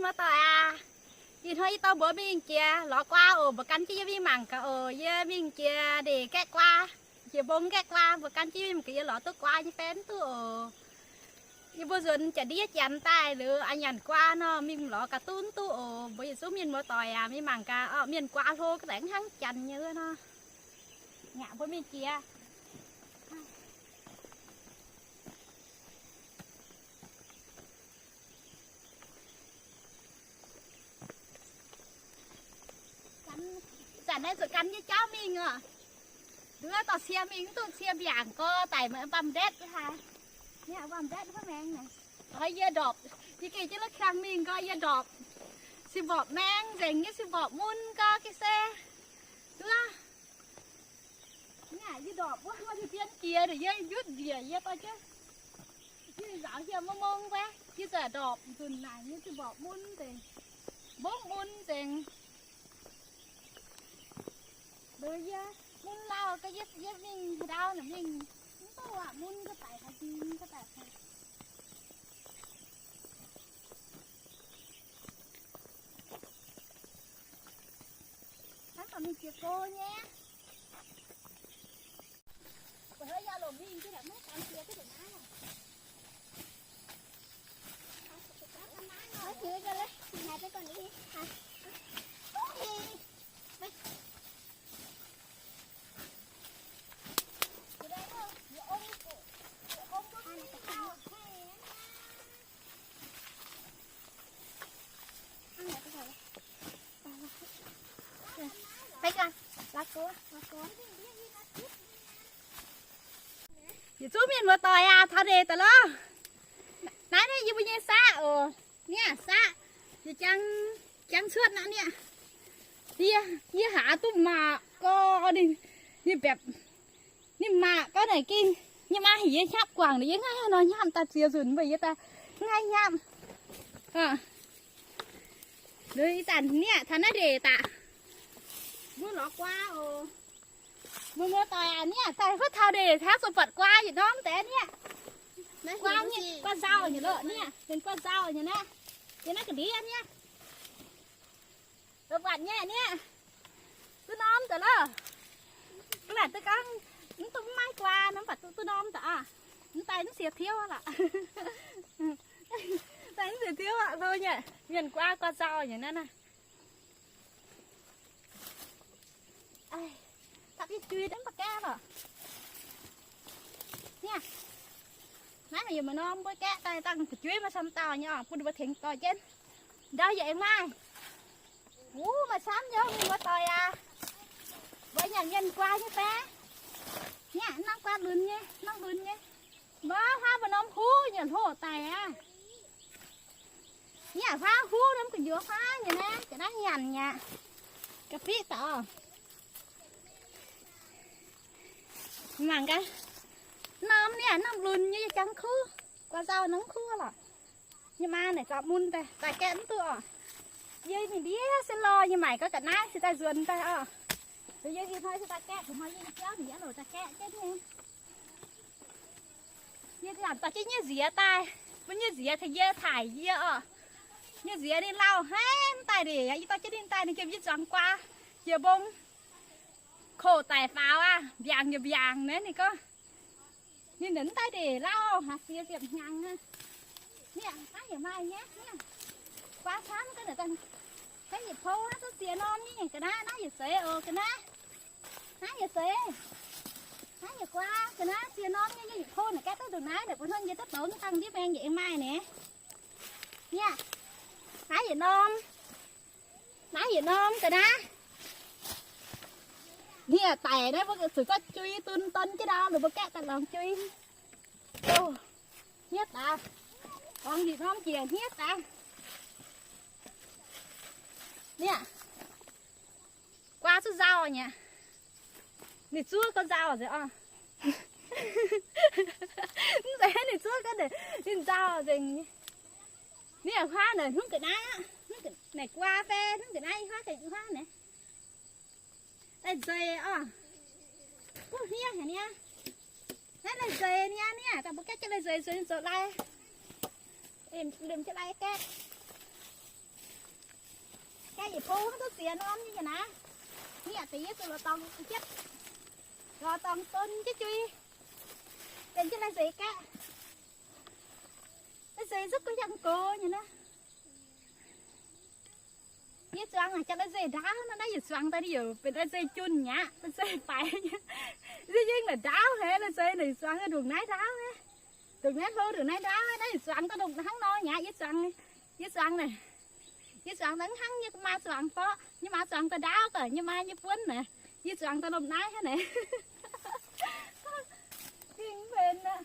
Muoz-doic aac, ih hnoi yie dorh mbuo mingh jiex lorz guaa oc. Mbuo gan jienv yie mingh mangc gaax oc. Yie mingh jiex ndeic gaeqv guaa, jiex mbong gaeqv guaa. Mbuo gan jienv mingh gaax yie lorz duqv guaa nyei fai mv duqv oc. Yie mbuo nzuonx jaax ndiev janx daaih liuz a'nyanc guaa nor, mingh lorz gaax duqv mv duqv oc. Mbuo yietc zungv mienh muoz-doic aac, mingh mangc gaax orqc, mienh guaa hlo ga'naaiv hnangv janx nyei wuov nor. Nyanc mbuo mingh jiex. Zanc naaiv zuqc gan nyei jauv mingh oc. Nduov dorh cie mingh, mv duqv cie mbiaangc gorx daic, mv baac mbetv haic. Mv baac mbetv wuov maengx naaic. Oix yie ndorpc, yie gengh jienv la'kang mingh gorx yie ndorpc. Sin-mborqc maeng nzengc nyei, sin-mborqc mun gorx ga'sie. Nduov. Naaic yie ndorpc wuov, maaih bienv jiex ndongc yie nyutc njiec yie dorh jienv. Yie nzaaux hieh mong mong wuov, yie zaqc ndorpc nzunc naaic nyei sin-mborqc mun nzengc, mbongv mun nzengc. Nduov yie mun lauh ga'sie, yie mingh haaix ndau naaic mingh, mv duqv aac, mun ga'daic haic, dingx ga'daic haic. Hnangv dorh mingh jiex go nyei. Yietc zungv mienh muoz-doic aac, taux ndeic daaih loh. Naaiv naaiv yie mbuo nyei saqv oc. Niaa saqv, yie jangv, jangv cuotv naaiv niaa. Yie, yie haaix duqv maac gorx ninh, ninh mbaeqc, ninh maac gorx naaic gengh, yie maa haic yie hnyapv guangc, yie ngaih nor hnyapv daaih ziex nzunc mbuo yie daaih ngaih hnyapv. Ih zanc niaa taux naaiv ndeic daaih, mbuo lorz guaa oc. Mbuo muoz-doic aac, niaa daaih huov taux ndeic hnangv zuqc buatc guaa yietc norm deix niaa. Guaa nyei, guaa nzauh nyei loh niaa, benx guaa nzauh nyei naaiv. Yie naaiv ga'ndiev niaa. Buatc nyei niaa. Duqv norm daaih loh. Gunv naaic duqv gorngv mv duqv maiv guaa nor, mv baac duqv, duqv norm daaih oc. Mv daaih mv siex tiuv lorqc. Daaih mv siex tiuv aqv, lo nyei. Mienh guaa guaa nzauh nyei naaiv naaiv. Taux biei juiz mv baac gaeqv lorqc. Niaa, naaiv maaih yietc norm mbuo gaeqv daaih dangh fu'jueiv maaih camv dauh nyei oc, bun ninh mbuo tengx dorh jienv. Ndau yaac aengx maaih. Wuov maaih camv nyei, mienh muoz-doic aac. Mbuo nyanc mienh guaa nyei fai? Niaa, norm guaa lunx nyei, norm lunx nyei. Mbuo huaav mbuo norm huv nyei hlo daic aqv. Niaa, huaav huv norm gu'nyuoz huaav nyei naaiv, ga'naaiv nyanc nyei. Ga'fiqv daaih oc. Mangc gaax. Norm niaa, norm lunx nyei jangx kuv. Guaa nzauh norm kuv lorqc. Yie maa naaic zaux mun daaih, daaih gaeqv mv duqv oc. Yie mingh ndiev se lorh yie maaic gaax ga'naaiv se daaih nzuonx daaih oc. Yie ih hnoi se daaih gaeqv, ih hnoi yie jauv mingh yaac loc daaih gaeqv jienv nyei. Yie lamh dorh jienv nyei nziex daaih, mbuo nyei nziex tengx yie taaih yie oc. Nyei nziex ninh lauh hnangv daaih ndeic, yie dorh jienv ninh daaih ninh jiem yie zuangx guaa, jiex mbong. Koh daic faaux aqv, mbiaangc nyei mbiaangc naaiv ninh gorngv. Ninh mv daaih ndeic lauh, haaix siex ziepc hnyangx aqv. Niaa, naaiv yaac maaih nyei, niaa. Guaa camv ga'naaiv daaih. Naaiv yietc pou naaiv duqv siex norm nyei ga'naaiv, naaiv yietc seix oc ga'naaiv. Naaiv yietc seix. Naaiv yietc guaa ga'naaiv siex norm nyei, yietc pou naaic gaeqv duqv ndongc naaiv, naaic bun hnangv yie duqv douz dangh ndiev maengx yaac aengx maaih naaic. Niaa, naaiv yietc norm. Naaiv yietc norm ga'naaiv. Niaa, daic naaiv mbuo zuqc zorqv jui dun don jienv ndau, lorz mbuo gaeqv daaih lorngx jui. Hniev daaih. Lorngx yietc norm jiex hniev daaih. Niaa, guaa zuqc nzauh nyei. Ninh zuov gau nzauh nzengc oc. Mv zeiz ninh zuov gau, ninh nzauh nzengc. Niaa, huaav naaic hnangv ga'naaiv aqv. Naaic guaa fai hnangv ga'naaiv, huaav ga'naaiv naaic. Lai-nzeic oc. Buov hniev haic niaa. Naaiv lai-nzeic niaa, niaa, dangh mbuo gaeqv jienv lai-nzeic nzuonx zoux lai. Liemh jienv lai gaeqv. Gaeqv yietc bou hnangv duqv ziex norm nyei naaiv. Nyieh deix yie zuqc lorz dorngx jienv, lorz dorngx don jienv jui, benx jienv lai-nzeix gaeqv. Lai-nzeix zuqv gu'nyuoz gox nyei naaiv. Yie zuangx jaa lai-nzeix ndaauv nor, naaiv yietc zuangx daaih ninh yaac benx lai-nzeix junh mi'aqv, lai-nzeix faix nyei. Yie yingh naaic ndaauv haic, lai-nzeix naaic zuangx ndongc naaiv ndaauv, ndongc naaiv hlo ndongc naaiv ndaauv, naaiv yietc zuangx daaih ndongc hnangv nor mi'aqv. Yie zuangx, yie zuangx naaic, yie zuangx daaih hnangv nyei maa zuangx borqv, nyei maa zuangx daaih ndaauv gaax, nyei maa nyei buonv naaic, yie zuangx daaih ndongc naaiv hnangv naaic. Yingh mbenc aqv.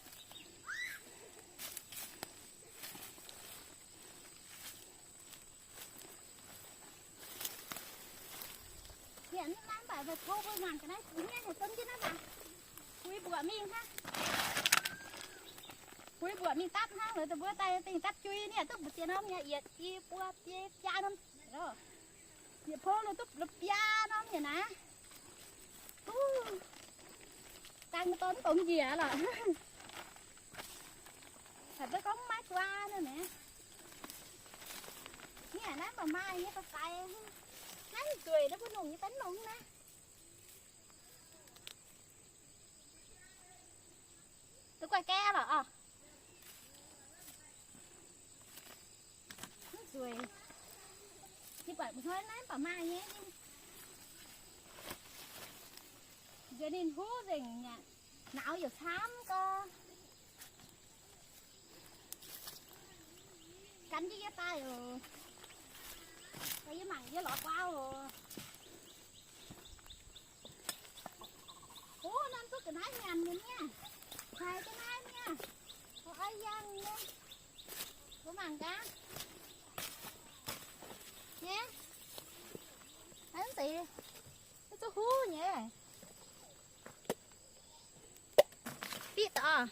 Yie naaiv mv baac meih tov mbuo mangc ga'naaiv, hniev haic, zon jienv naaiv mangc. Huix mbuoqc mingh hnangv. Huix mbuoqc mingh dapv hnangv, lorz deix mbuo daaih dingh dapv jui nie, duqv mbu'ziex norm nyei, yietc, i, buo, biei, biaa norm. Yietc pou lorz duqv lorz biaa norm nyei naaiv. Dangh don mv dongz njiec lorqc. Haiz duqv gorngv maiv guaa nor naaiv. Nie naaiv mba'maah nyei faix-faix. Naaiv nzueic naaiv, mbuo nongc nyei benv nongc naaiv. Duqv guai gaeqv lorqc oc. Mv zueiz. Yie buatc hnoi naaiv mba'maah nyei. Nziex ninh huv nzengc aqv. Nauz yaac camv gau. Gan jienv yie daaih oc. Yie mangc yie lorz guaa oc. Ov, norm duqv ga'naaiv nyanc nyei niaa. Haiz ga'naaiv niaa. Oix yangh nyei. Mbuo mangc gaax. Nyei. Hnangv zeiz. Duqv huv nyei. Fiqv daaih.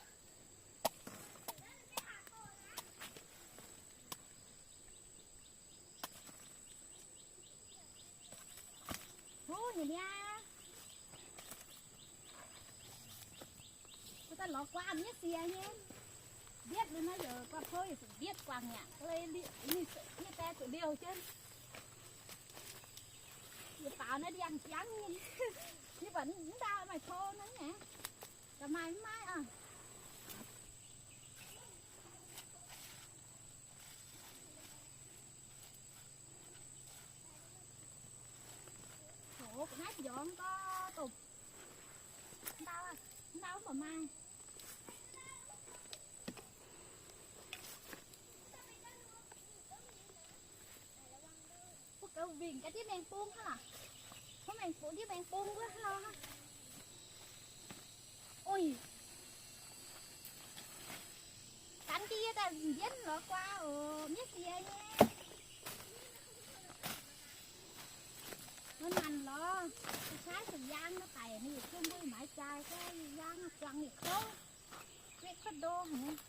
Huv nyei niaa. Mbuo daaih lorz guaa miev sie nyei. Mbietv liuz nor yaac guaa pou yaac zuqc mbietv guangc aqv. Ninh, ninh daaih zuqc liouh jienv. Yietc faaux naaiv ndiangx-jangv nyei. Yie buatc mv ndau maaih pou naaiv nyei. Gaax maaih mv maaih oc. Hov, ga'naaiv njorngx gau, dopc. Ndau, ndau mv baac maaih. Mbuo gaux wingc ga'ndiev mengh bung hnangv lorqc. Mbuo mengh bung, ndiev mengh bung wuov hnangv lorqc. Ui. Gan jienv yie daaih njienv lorz guaa oc, miev sie nyei. Mbuo nyanc lorz, ga'naaiv zuqc yaang daaih daic, ninh yietc zungv mbuo maaiz jaaix, yaang zuangx yietc kouv, yietc kouv ndo haic.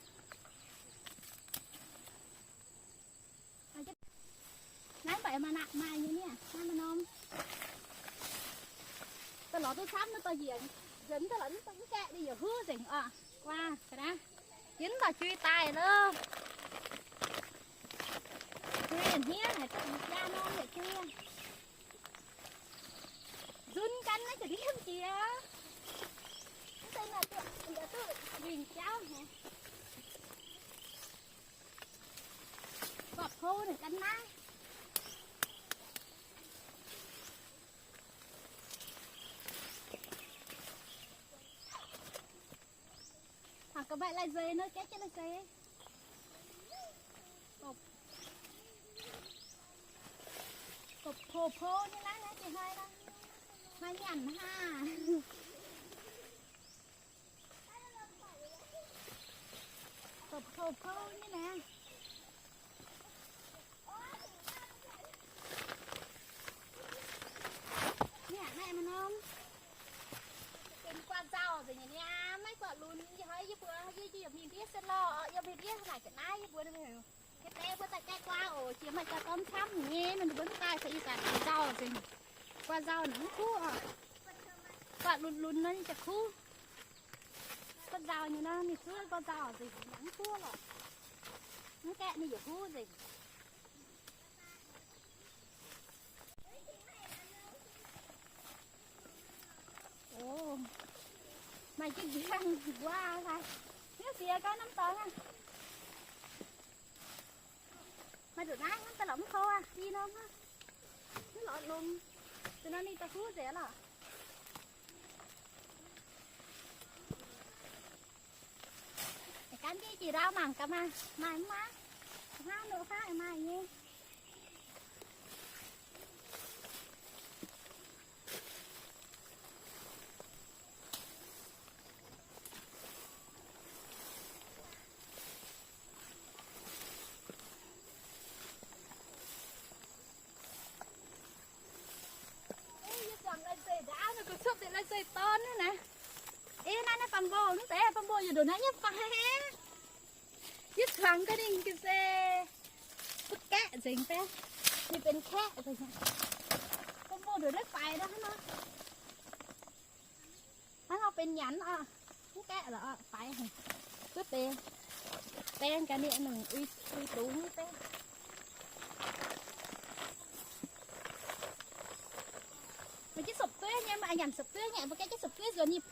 Naaiv mv baac maaih naqv maaih nyei niaa, naaiv maaih norm. Daaih lorz duqv camv naaiv dorh njiec, njiec mv daaih lorz mv gaeqv ninh yaac huv nzengc oc. Guaa ga'naaiv, yie mv baac jui daaih loh. Jui hniev haic, duqv jaa norm yaac jui. Nzun gan naaiv jiex liemh jiex. Mv zeiz naaic duqv, duqv wingh jauv haic. Guav pou naaic gan naaiv. Mangc gaax maaih lai-nzeix nor, gaeqv jienv lai-nzeix. Gopv, gopv pou-pou nyei naaiv, naaiv jiex hnoi nor, maaih nyanc hnangv. Gopv pou-pou nyei naaiv. Niaa, naaiv maaih norm. Benx guaax nzauh nzengc nyei niaa, maiv guaax lunx. Yie hnoi yie mbuox yie, yie yaac mingh ndiev se lorh, yie mingh ndiev naaic ga'naaiv yie mbuox ninh mbuo heuc, yie deix mbuo daaih gaeqv guaax oc, jiex maaih jaa-dorn camv nyei, ninh mbuo mv daaih se yie ganh nzauh nzengc. Guaax nzauh naaic mv kuv oc. Guaax lunx lunx nor ninh jaa kuv. Guaax nzauh nyei nor, ninh zuov guaax nzauh nzengc, mv kuv lorqc. Mv gaeqv ninh yaac huv nzengc. Jiex ndiangx wuov, hnyouv siex gau norm dorngx aqv. Maaih nduqc naaiv hnangv daaih lorqc mv kouv aqv, i norm hnangv. Mv lorz longx. Da'nor ninh da'huv nzengc lorqc. Gan jienv jiex ndau mangc gaax, maaih mv maaih. Hnangv nor hnangv maaih nyei. Yie zuangx la'nzeic ndaauv nor, gu'cuotv deix la'nzeic dorn naaiv naaic. Ih, naaiv naaiv baan mbuo mv deix, baan mbuo yaac ndongc naaiv nyei fai? Yie zuangx ga'naaiv ninh ga'nzeic, mv gaeqv nzengc deix. Ninh benx kaeqv nzengc. Baan mbuo ndongc naaiv faix nor hnangv nor. Hnangv nor benx nyanc oc. Mv gaeqv lorqc oc, faix haic. Duqv deix. Baeng gaax ninh nungc uix, uix dungz nyei baeng. Maaih jienv sopc-dueiv nyei, maaih nyanc sopc-dueiv nyei, mbuo gaeqv jienv sopc-dueiv nzuonx nyei,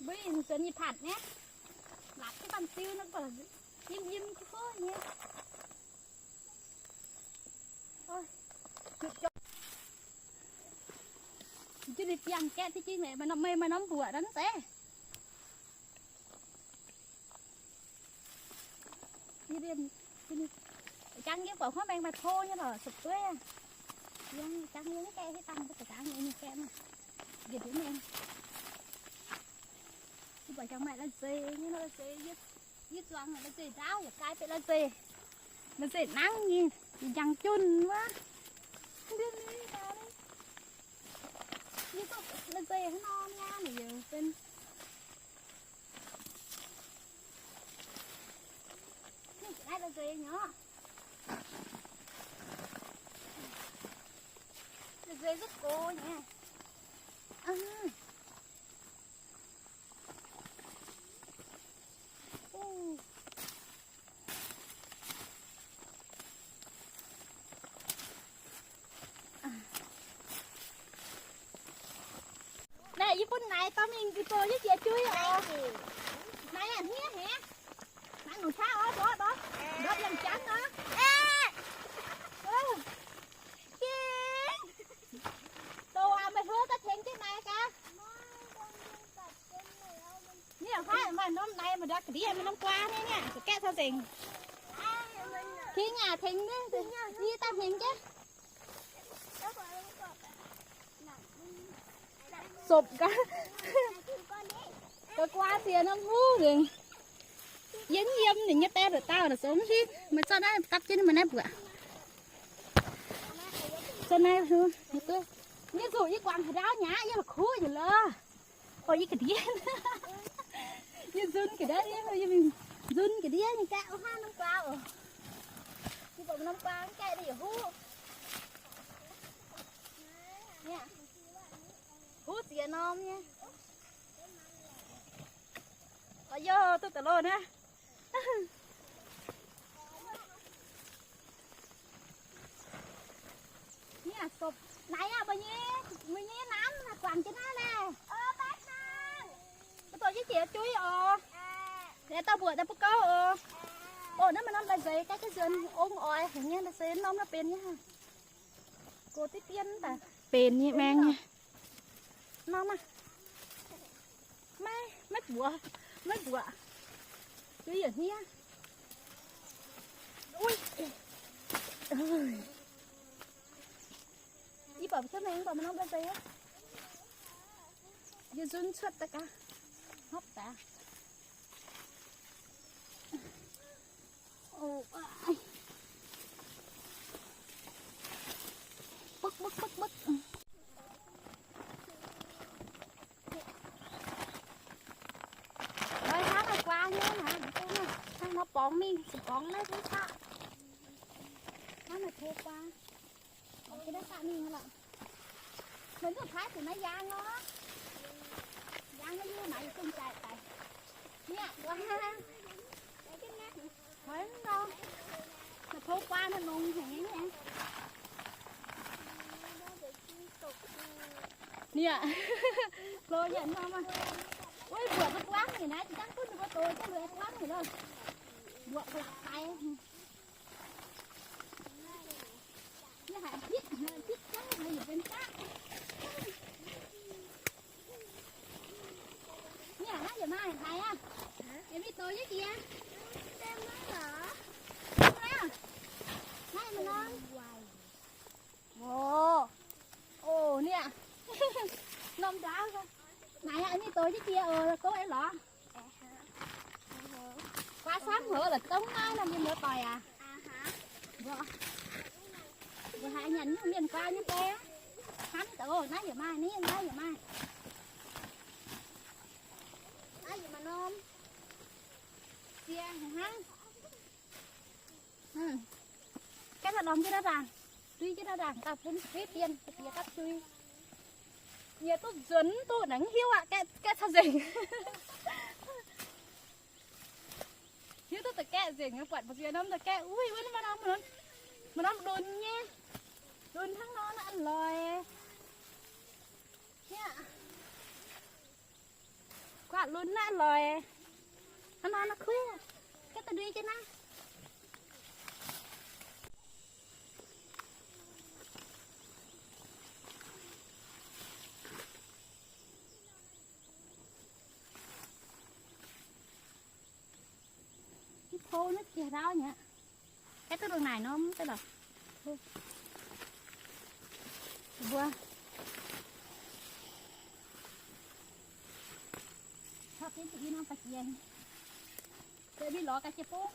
mbuo nzuonx nyei paatc nyei. Laatc jienv banh ziu nor, yiem yiem kuv nyei. Jienv ninh biangh gaeqv diqv jienv meih, meih norm mbuoqc nor mv zeiz. Jangx yie buatc huaav maengx maaih to nyei lorqc, sopc-dueiv. Jangx yie mv gaeqv hitv dangh mbuo za'gengh nyei gaeqv maah. Njiec ndiev maengx. Yie buatc jangx maaih la'nzeic nyei, la'nzeic yie, yie zuangx la'nzeic ndaauv yaac gaai betv la'nzeic. La'nzeic nangv nyei, yie jangx junh wuov. Yie duqv la'nzeic hnangv nor mi'aqv, naaic yie benx naaiv la'nzeic nyei. La'nzeic zuqc gox nyei. Naaiv yie bun naaic dorh mingh gux doz jienv jiex jui oc. Naaiv a'hniev haic. Naaiv nongc qaqv oc, ndortv oc. Ndortv yangh jangv oc. Gengh. Doz aac, meih hlo daaih tengx jienv naaic gaax. Niaa, haaix maaih norm naaiv, maaih ndortv ga'ndiev, maaih norm guaa nyei niaa, zuqc gaeqv taux nzengc. Kingx aac, tengx nyei, yie daaih hmengx jienv. Sopc gaax. Guaa guaa ziex norm huv nzengc. Yie mv yiem ninh nyei die nduqc dauh naaic zoux mv hiuv. Meih zorqv naaiv dapv jienv meih naaiv mbuoqc. Zorqv naaiv huv. Yie zuqc yie guangc haaix ndau nyei aqv, yie la'kuqv nyei lorqc. Oc, yie ga'ndiev. Yie nzun ga'ndiev, yie mingh nzun ga'ndiev nyei gaeqv wuov hnangv norm guaa oc. Yie buatc norm guaa mv gaeqv ninh yietc huv. Huv ziex norm nyei. Oc, yie duqv da'lov naaiv. Niaa, sopc naaiv aqv, meih nyei, meih nyei namv guangc jienv naaiv laeh. Mbuo dorh jienv jiex jui oc. Laeh dauh mbuoqc daaih bun gouv oc. Oc, naaiv maaih norm la'nzeic gaeqv jienv nzuonx ong oix haic nyei, la'nzeic norm naaiv benx nyei. Gox diqv dien daaih. Benx nyei maengx nyei. Norm aqv. Maiv, maiv buoqc, maiv buoqc. Yie yaac hniev. Ui. Yie buatc cuotv maengx, buatc maaih norm la'nzeic. Yie nzunv cuotv daaih gaax. Hopv daaih. Bükv, bükv, bükv, bükv. Lorz hnangv naaiv guaa nyei naaiv, hnangv nor borngz mingh, se borngz naaiv duqv qaqv. Hnangv naaiv tov guaa. Borngz jienv naaiv qaqv mingh lorqc. Meih duqv paaiv zuqc naaiv yaang nor. Yaang nor yie maaiz yietc zungh jaaix daic. Mi'aqv, guaa. Hoix mv ndau. Naaiv tov guaa naaiv nongx haic nyei. Niaa, hlo nyanc nor maah. Ui, mbuoqc duqv buangv nyei naaiv, jangv gunv mbuo doz jienv mbuo buangv nyei loh. Mbuoqc ga'lapc daic. Yie haiz pitv, pitv jangv, yie benx jangv. Niaa, naaiv yaac maaih haaix aqv? Yaac mingh doz jienv jiex. Naaiv maaih norm. Oc, oc, niaa. Norm ndaauv. Naaiv yaac mingh doz jienv jiex oc, gouv aeqv lorz. Guaax camv haic la'dongv naaiv nor, mienh muoz-doic aac. Mbuo haiz nyanc nyungc mienh guaax nyei baeng. Hnamv deix oc, naaiv yaac maaih, naaiv yaac maaih. Naaiv yaac maaih norm. Ziex hnangv. Gaeqv lorz jienv naaiv ndaangc, dui jienv naaiv ndaangc daaih bun fu'jueiv dien, diex gapv dui. Yie duqv nzuonx duqv naaic mv hiuv aqv, gaeqv caux nzengc. Hiuv duqv da'gaeqv nzengc, buatc mbu'ziex norm da'gaeqv, uix, wuov norm, maaih norm lunx nyei. Lunx hnangv nor naaiv loix. Kuatv lunx naaiv loix. Hnangv nor naaiv kuv. Gaeqv da'ndui jienv naaiv. Mv tov naaiv jiex ndaauv nyei. Gaeqv duqv dongh naaic norm deix lorqc. Mbuo caux jienv i norm ga'jiex, mingh lorz ga'jiex bung.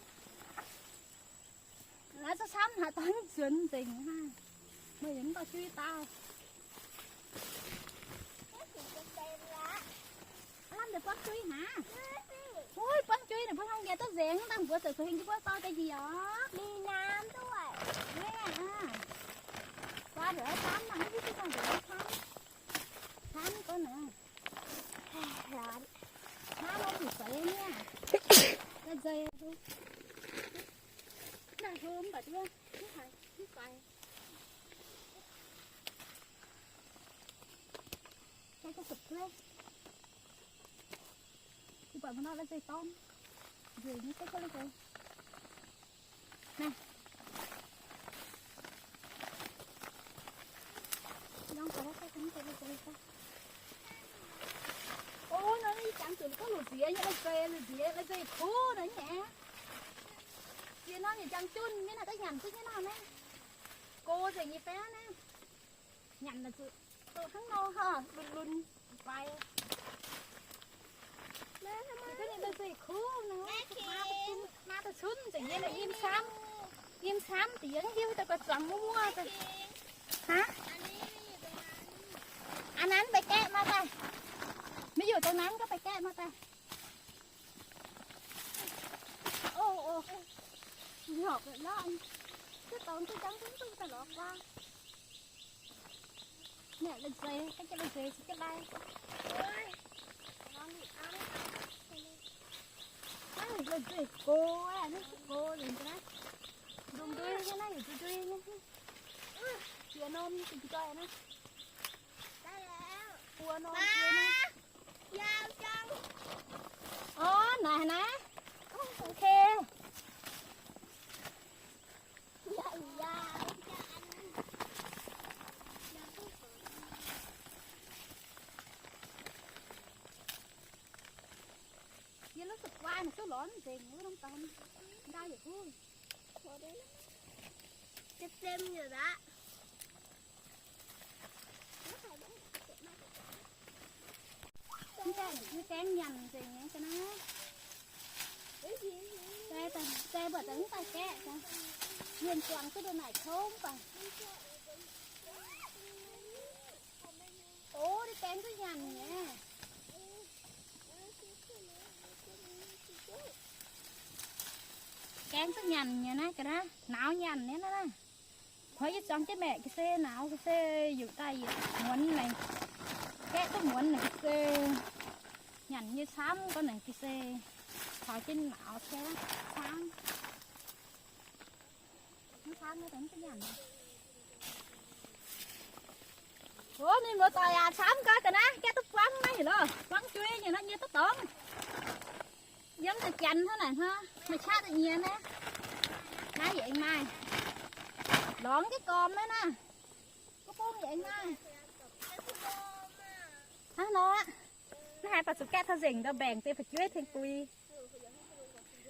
Naaiv camv haic, dorn nzuonx nzengc hnangv. Meih yaac mv dorh juiv daaih. Aav lamh deix buangv juiv haic. Uix, buangv juiv naaic mbuo hnangv nyei duqv nzengc, dangh mbuo ziouc zuqc hingh jienv mbuo dorh deix njiec oc. Mingh naaiv duqv. Naaiv aqv. Guaax ndongc camv, mangc hiuv duqv dangh ndongc camv. Camv gorngv naaic. Hnamv nor zuqc seix niaa. Ga'nzei. Naaiv hlo mv baac duqv, duqv haiz, duqv faix. Gaeqv duqv sutv duqv. Yie buatc maaih norm la'nzei dorn. Nzueic nyei, gaeqv gorngv la'nzei. Naaiv. Norm ga'naaiv gaeqv gorngv la'nzei. O, naaiv yie jangx zuqc gorngv lungh ndiev nyei la'nzei, lungh ndiev la'nzei kuv naaiv nyei. Yie norm yietc jangx junh mienh naaic daaih nyanc duqv nyei nor naaiv. Go nzengc nyei fai naaiv. Nyanc naaic zuqc doqc hnangv nor, lunx lunx faix. Ninh duqv ninh la'nzei kuv nor, maa da'cunv nzengc nyei, yiem camv, yiem camv diex hiuv daaih gu'zuangx muoz muoz. Hnangv. Aa, naaiv baix gaeqv maiv daaih. Maiv yuoqc dongh naaiv gorngv baix gaeqv maiv daaih. O, o. Nyorqc lorqc. Duqv dorngx duqv njang duqv duqv daaih lorz guaa. Naaiv la'nzei, gaeqv jienv la'nzei se jienv lai. Naaiv la'nzei gox aqv, naaiv gox nzengc ga'naaiv. Ndongc ndui nyei naaiv, yaac ndui ndui nyei. Jiex norm jiex nzoih naaiv. Buo norm jiex naaiv. Orv, naaiv naaiv. Ok. Yie la'zuqc guaa naaic duqv lorz nzengc wuov norm dorn. Ndau yietc huv. Tem tem nyei aqv. Mv gaengh, mv gaengh nyanc nzengc nyei ga'naaiv. Zei, zei buatc daaih mv daaih gaeqv. Mienh zuangx duqv ndongc naaic kouv mv baac. O, ninh gaeng duqv nyanc nyei. Gaeng duqv nyanc nyei naaiv ga'naaiv, nauz nyanc nyei naaiv. Hnoi yie zuangx jienv maeqc ga'sie nauz ga'sie yuqc daaih yietc muonz naaic, gaeqv duqv muonz naaic ga'sie nyanc nyei camv gorngv naaic ga'sie taux jienv nauz camv. Mv camv naaiv daaih mv duqv nyanc. O, mienh muoz-doic aac, camv gau ga'naaiv, gaeqv duqv buangv naaiv. Buangv jui nyei nor, nyei duqv dorngx. Yiem deix janx hnangv naaic hnangv, maaih qaqv da'nyie naaiv. Naaiv yietc aengx maaih lorngx jienv gormx naaiv naaiv. Gu bung yietc aengx maaih. Hnangv nor aqv. Naaiv haaix baac zuqc gaeqv taux nzengc ndau mbaengx deix fu'jueiv tengx bui.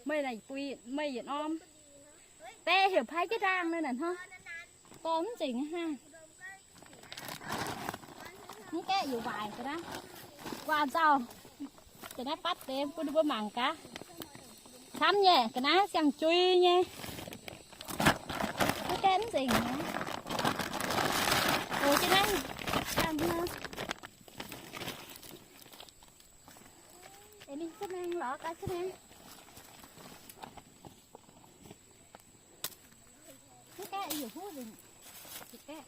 Meih naaic bui, meih yietc norm. Deix heuc paaiv jienv ndaangh naaiv naaic hnangv. Dorh mv nzengc hnangv. Mv gaeqv yietc waaic ga'naaiv. Guaax nzauh. Ga'naaiv batv deix bun ninh mbuo mangc gaax. Camv nyei, ga'naaiv siang-jui nyei. Mv gaeqv mv nzengc hnangv. Oix jienv naaiv siang-jui. Eix ninh ziouc maengx lorz gaax ziouc maengx. Mv gaeqv yietc huv nzengc. Mv gaeqv.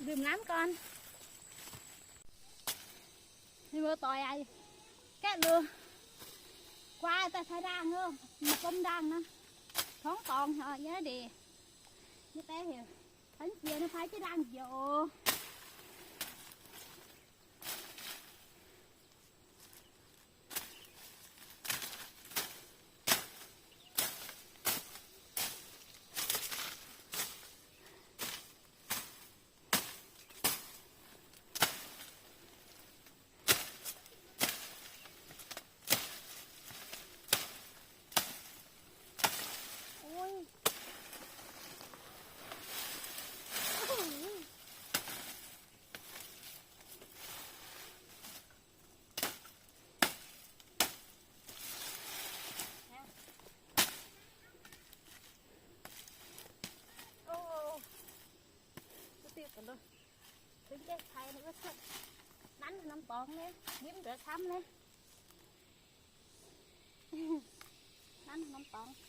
Lümc lamv gorn. Ninh mbuo doix aqv. Gaeqv luoqc. Guaax daaih taaih ndaangh oc. Maaih gomv ndaangh nor. Torngv dorngx haic nyei ndeic. Nyei deix heuc, taux jiex nor paaiv jienv ndaangh njiec oc. Nanv norm dorngx nyei, nqimv nzuonx camv nyei. Nanv norm dorngx.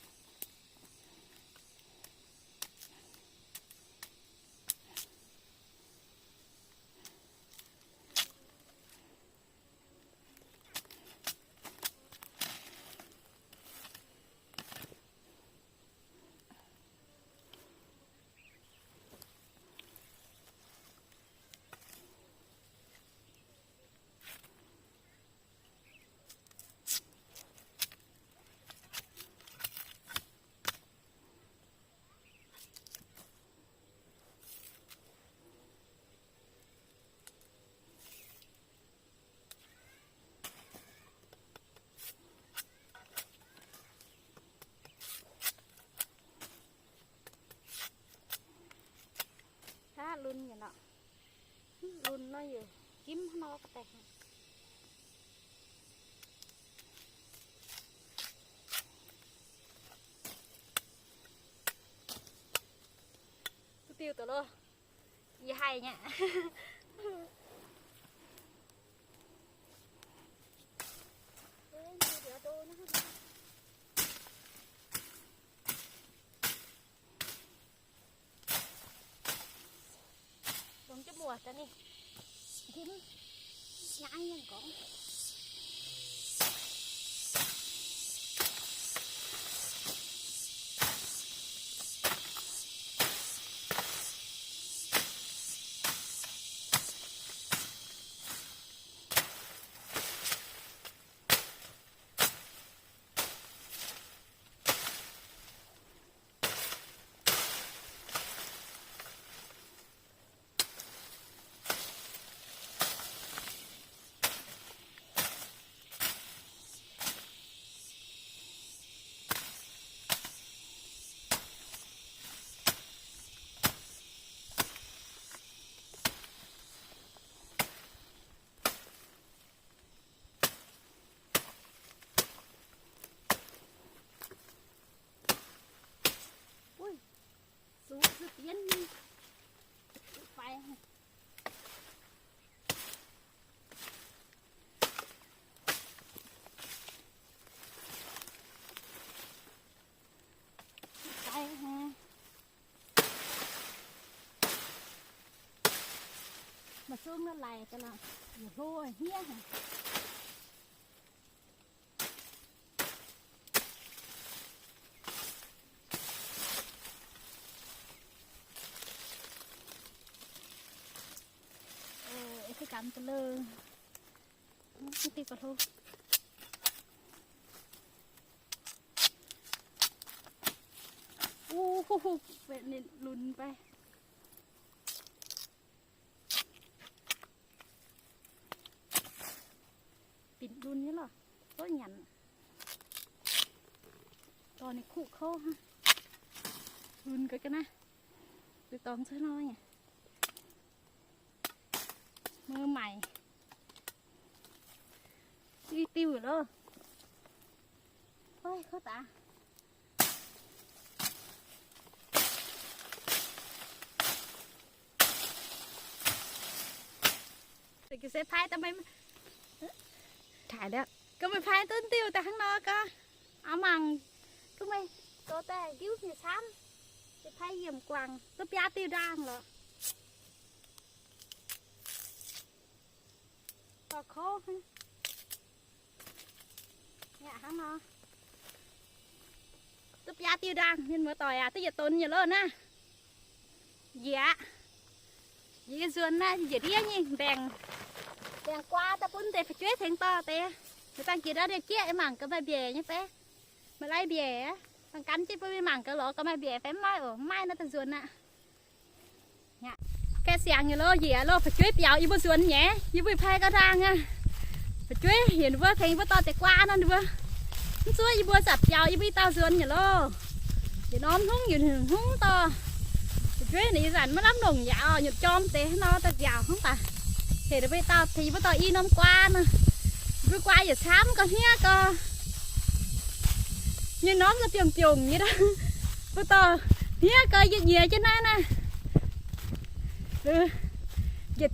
Aav, lunx nyei nor. Lunx nor yie jimv hnangv nor ga'daic. Duqv diuh daaih loh. Ih haih nyei. Longc jienv muoc daaih ninh nqimv naaiv nyei gorngv. Uiv, zuqc zuqc bienv nyei. Zuqc faix. Zuqc faix haic. Maaih sung nor laic ga'naaiv, yietc hlo hniev haic. Daaih lorqc. Diuh ga'hlo. Uh, ninh lunx fai. Binc lunx nyei lorqc. Tov nyanc. Dorh ninh kuqv kouv hnangv. Lunx ga'naaiv. Duqv dorngx cuotv nor nyei. Mbuo maaic i diuh loh. Oi, kouv daaih. Se pai daaih meih, gaax meih pai duqv diuh daaih hnangv nor gaax. Aav mangc, gunv meih zoux daaih ndiuv nyei camv. Se pai yiemc guangc duqv biaa diuh ndaangh lorqc. Dorh kouv hnangv. Hnangv nor. Duqv biaa diuh ndaangh, mienh muoz-doic aac, duqv yietc donx nyei loh naaiv. Njiec aqv. Yie nzuonx naaiv njiec ndiev nyei mbaengx, mbaengx guaa daaih bun deix fu'jueiv tengx dorh deix. Meih dangh jiex ndau ndie-jieqv mangc gaax maaih mbiaec nyei fai. Maaih lai mbiaec, dangh gan jienv bun meih mangc gaax lorz gaax maaih mbiaec fai mv maaih oc. Mv maaih naaiv daaih nzuonx aqv. Gaeqv siangx nyei loh, njiec loh, fu'jueiv biaux yie mbuo nzuonx nyei, yie mbuo pai gau ndaangh aqv. Fu'jueiv heuc ninh mbuo tengx yie mbuo dorh deix guaa nor, ninh mbuo mv zuov yie mbuo, zanc biaux yie mbuo i dauh nzuonx nyei loh. Yietc norm hnungv yietc hnungv dorh. Fu'jueiv ninh ih zanc maiv lamh longc yaac nyutc jorm deix hnangv nor daaih nziaauc hnangv baac, heuc ninh mbuo i dauh tengx yie mbuo dorh i norm guaa nor. Yie mbuo guaa yietc camv gau hniev gau. Nyei norm za'biongc-biongc nyei. Mbuo dorh hniev gau, yie nyiex jienv naaiv naaiv. Nyiex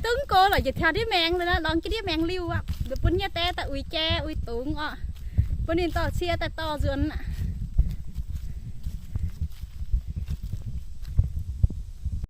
duqv mv go lorqc, njiec taux ndiev maengx, lorngx jienv ndiev maengx liuh aqv, bun nyei die daaih uix jai uix dungz orqc, bun ninh dorh cie daaih dorh nzuonx aqv.